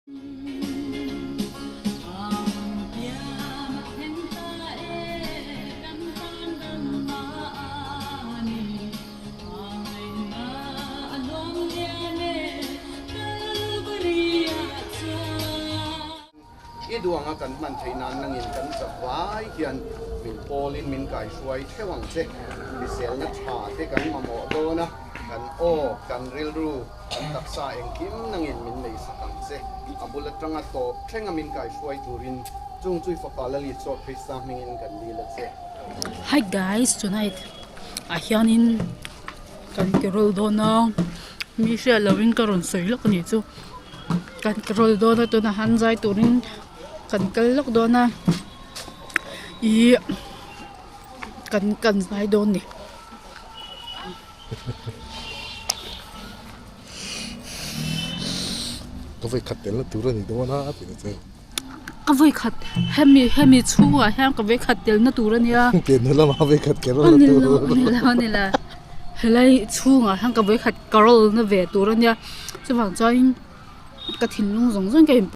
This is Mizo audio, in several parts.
I duh anga kan hman theih nan nangin kan chak vai hian min pawlin min kaihruai theuh ang che. Hriselna tha te kan mamawh dawn a, kan aw, kan rilru, kan taksa engkim nangin min nei sak ang che. A bul atanga tawp thlenga min kaihruai turin chung chu i fapa Lali Chawt Krista hmingin kan dil a che. Hi guys tonight ah hianin kan carol dawn a mi hriat lohin ka rawn sawi lawk a nih chu. Kan carol dawn a tuna han zai turin kan kal lawk dawn a ihh kan kan zai dawn a ni. Ka vawi khat telna tur a ni dawn a tih na chu. Ka vawi khat hemi hemi chhungah hian ka vawi khat telna tur a nia. Pianna lamah vawi khat carol na tur. Ni lo ni lo helai chhungah hian ka vawi khat carol na ve tur a nia chuvang chuanin ka thinlung zawng zawng ka in.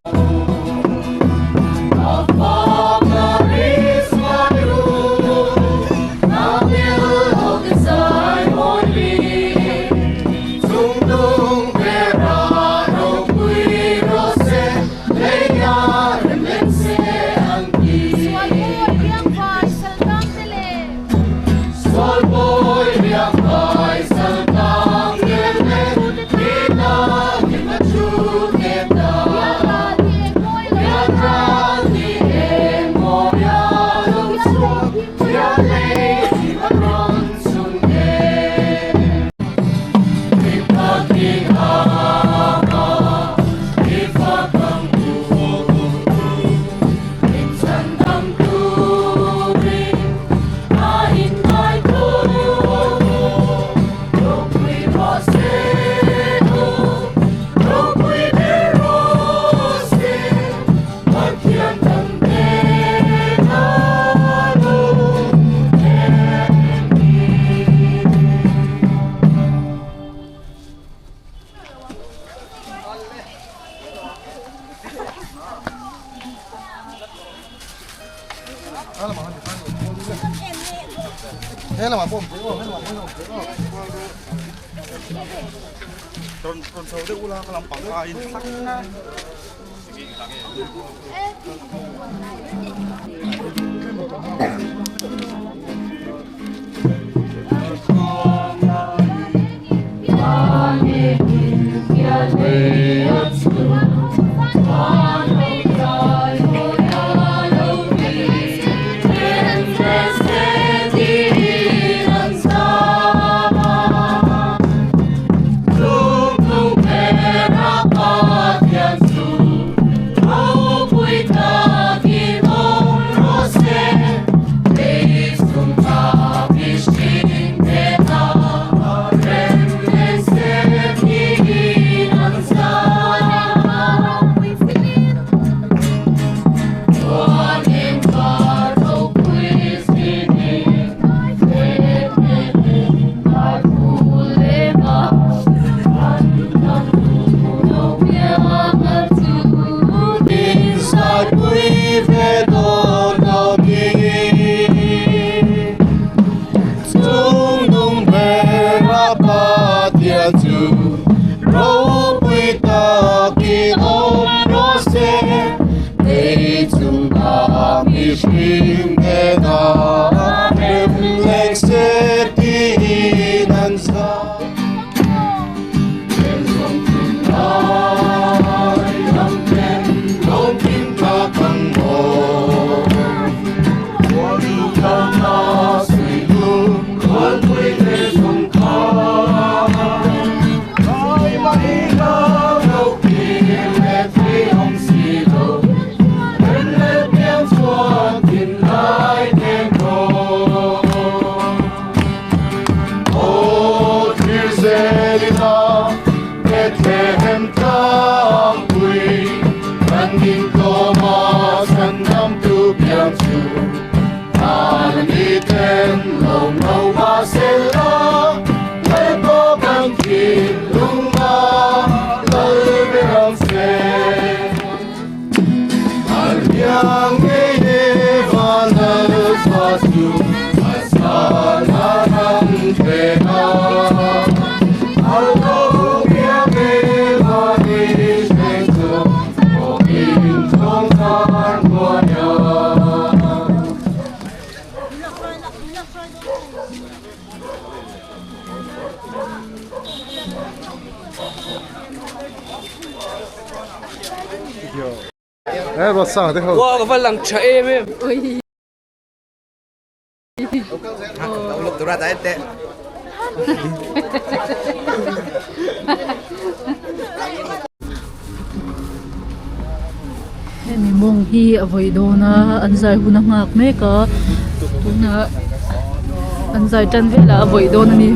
Eh ruat sang te ho. Wow ka va lang tha em em. Hemi mawng hi a vawi dawn a an zai hun a nghak mek a tunah an zai tan velah a vawi dawn a ni.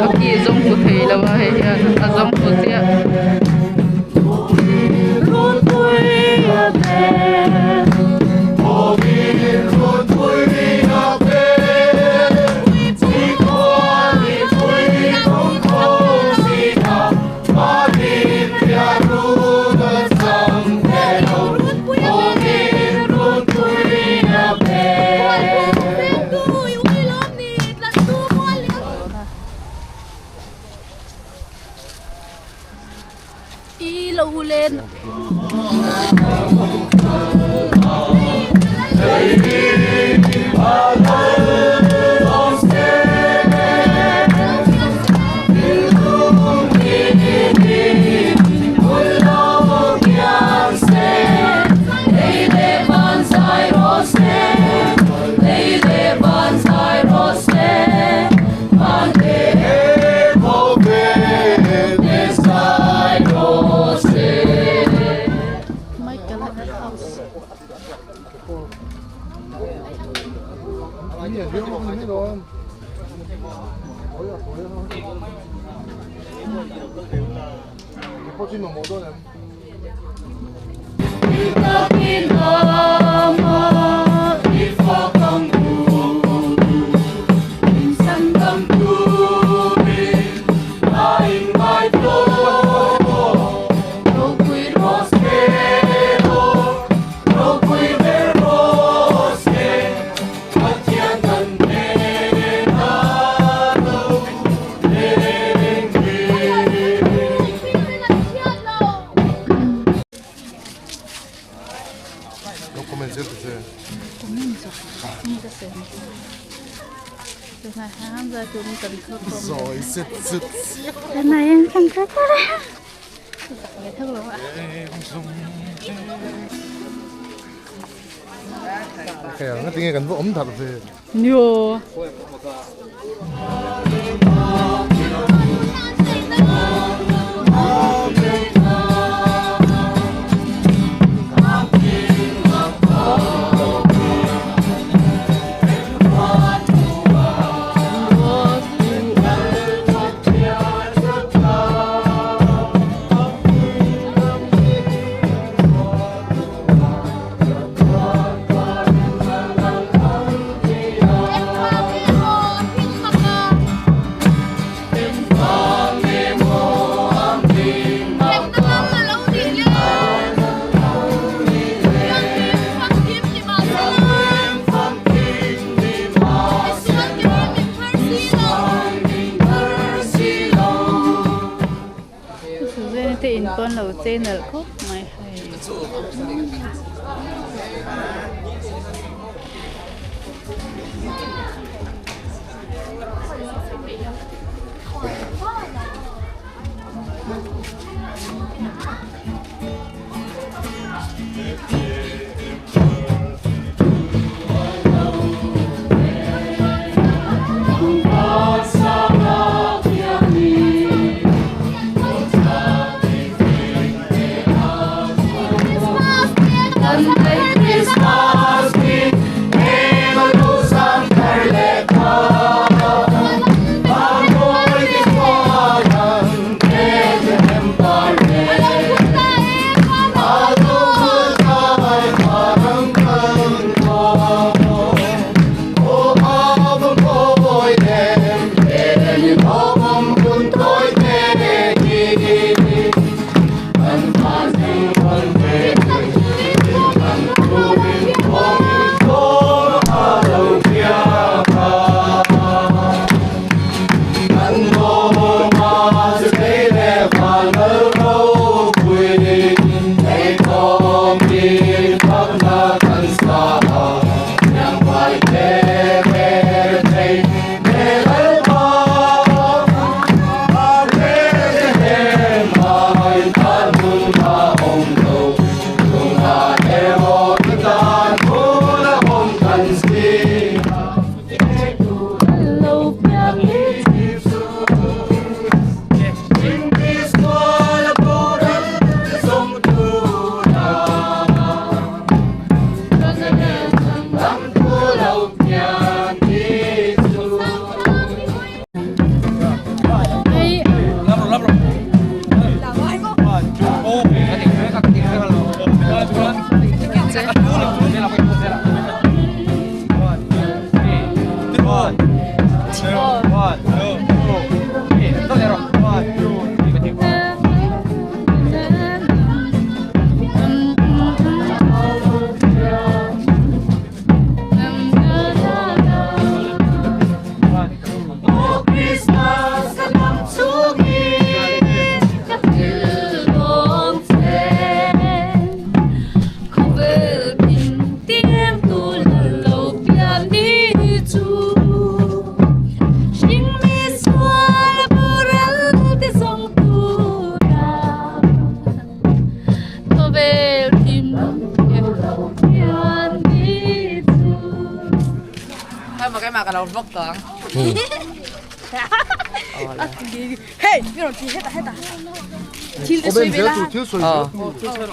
A ki zawng hmu thei lo a hei hian a zawng hmu chiah. I lo len. Nio. Te in pawn lo chei nalh khawp mai hei.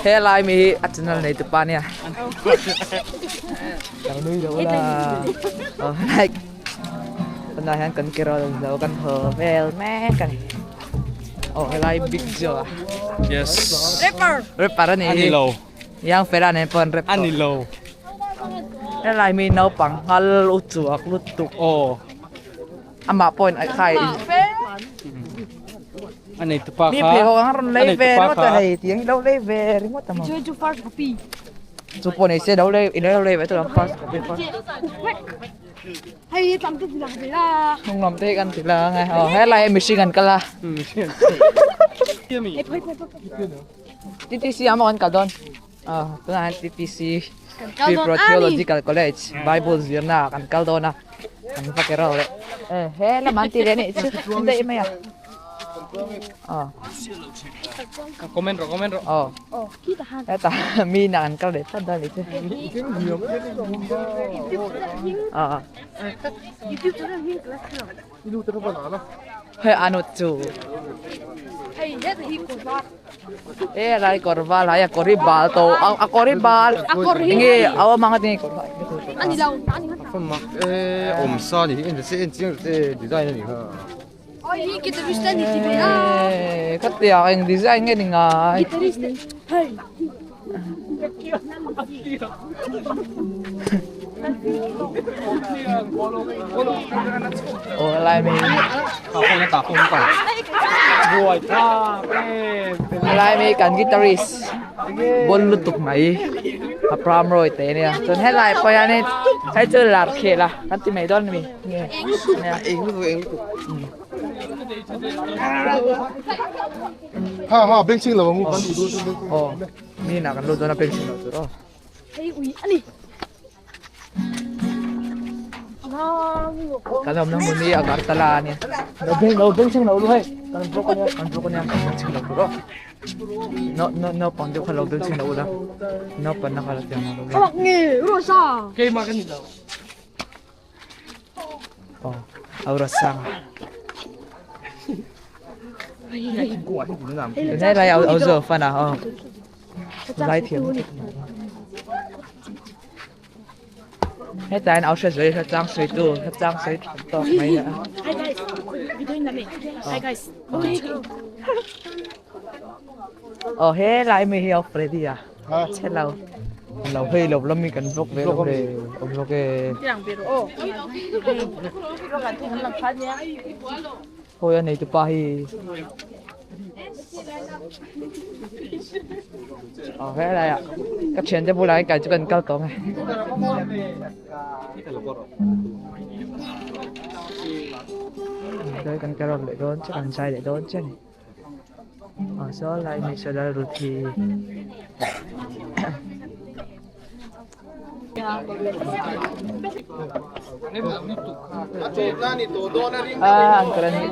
He lai mi hi a channel nei tu pa nia. Lo nui lo la. Like tunah hian kan kerawl zo kan haw vel mek a ni. Aw helai big joe a. Yes. Rapper. Rapper a ni. A ni lo. Yang fela nen pawh an rap tawh. A ni lo. Helai mi naupang nghal u chuak lutuk. Aw. Amah pawhin a khai in. A nei tupa kha. Mi pheikhawk ang rawn lei ve ringawt a hei tiang hi lo lei ve ringawt a maw. Chu chu first copy. Chu pawh nei se lo lei in lo lei ve chu first copy first. Hei hi tam te ti lang ve la. Hnung lam te hi kan ti lang a. Aw helai hi mihring an kal a. TTC ah maw kan kal dawn. Aw tunah hian TTC Tripura Theological College Bible zirna ah kan kal dawn a. Kan va ke reuh leh. He lamah an ti leh a nih chu daih mai a. Aw. Comment rawh comment rawh. Aw. Hetah mi inah an kal leh phawt dawn a nih chu. Aw. Hei anut chu. E lai kawr val hai a kawr hi bal tawh a kawr hi bal enge a awm ang a tinge kawr E awm sa ni hi en ta che en chiang ta che design a nih kha. E khatiang eng design nge ni ngai. Aw helai mi helai mi kan guitarist bawn lutuk mai a pram rawi te ania chuan helai pawh hianin hei chu lar khel a kan ti mai dawn a ni Ha ha beng chhing lo ang u kan duh dawn chuan beng chhing aw mi inah kan lut dawn a beng chhing lo tur aw hei ui ani kan awmna hmun hi agartala a nia lo beng lo beng chhing lo lu hei kan vlog ania kan vlog ania beng chhing lo tur aw no no naupang deuh kha lo beng chhing lo ula naupang na kha la tiang lo nge rosa keimah ka ni lo Aw aura sang Tunai lai au zo fan a aw lai thiam hetlai in au hre zui hre chang sawi tu hre chang sawi tawk mai a Hi guys video in lam hi guys Aw helai mi hi au Freddy a Chhe lo. Lo hei lo lami kan vlog ve lo le awm vlog e. Hawi a nei tu pa hi. Aw helai ah ka thian te bulah hian kai chu kan kal tawh ang e. Kan carol leh dawn che kan zai leh dawn che a ni. Aw saw lai mi saw lal ruthi ah an kal a ni.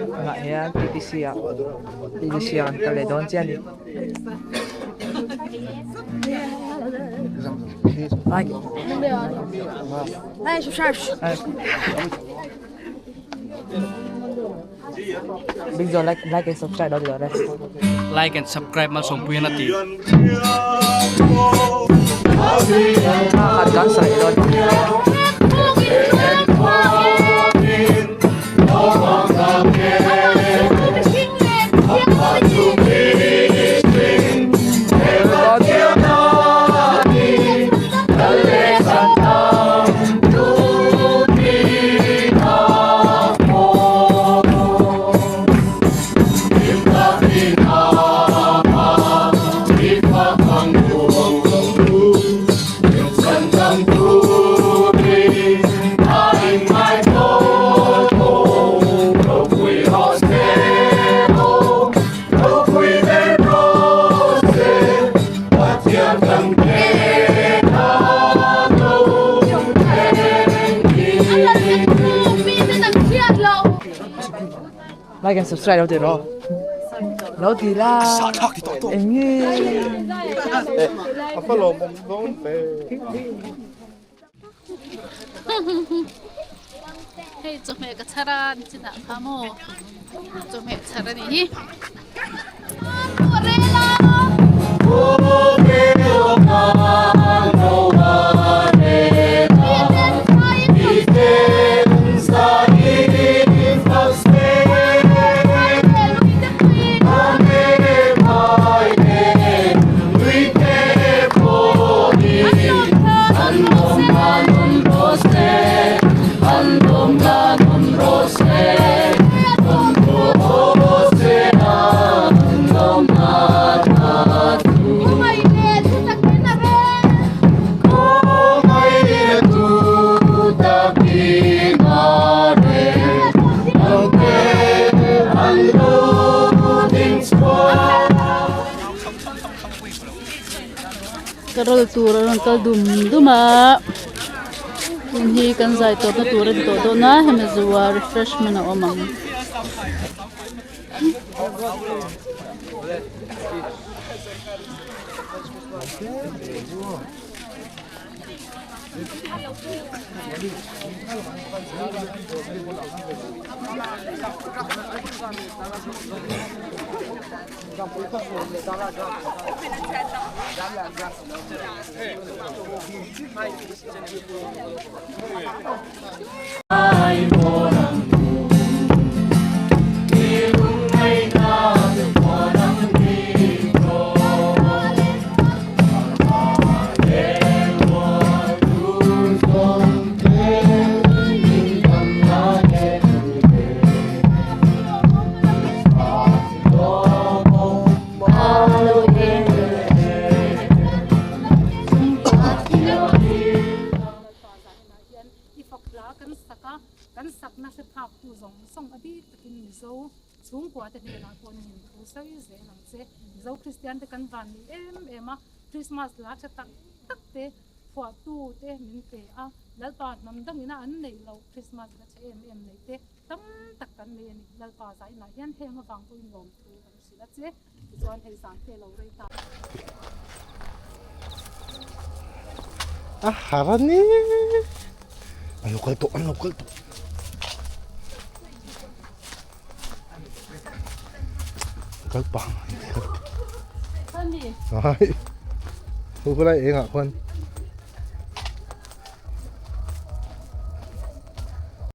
Tunah hian PPC ah PPC ah kan kal leh dawn chiah a ni. Like Big John like like and subscribe lo ti dawn e. Like and subscribe malsawmpuiin a ti. Khat kan sa leh dawn. Like and subscribe lo ti rawh. Lo ti la. Eng nge. A fa lawm awm dawn ve. Hei chawhmeh ka chhar a ni chinah kha maw chawhmeh chhar a nih hi. Carol tur a rawn kal dum dum a tun hi kan zai tawpna tur a ni tawh dawn a hemi zuah refreshment a awm ang. I fak hla kan sak a, kan sakna hre phaktu zawng zawng a bik takin Mizo chhungkua te hnenah pawh nin thu sawi zel ang che. Mizo Kristian te kan van ni em em a, Christmas hla tha tak tak te phuahtu te min pe a, Lalpa hnam dangina an neih loh Christmas hla tha em em neih te tam tak kan nei a ni. Lalpa zainah hian heng avang pawhin lawmthu kan hrilh a che. Tichuan hei zan te lo rei ta. A har a ni. An lo kal tawh, an lo kal tawh. Kal pang. Ai. Khu lai engah khuan.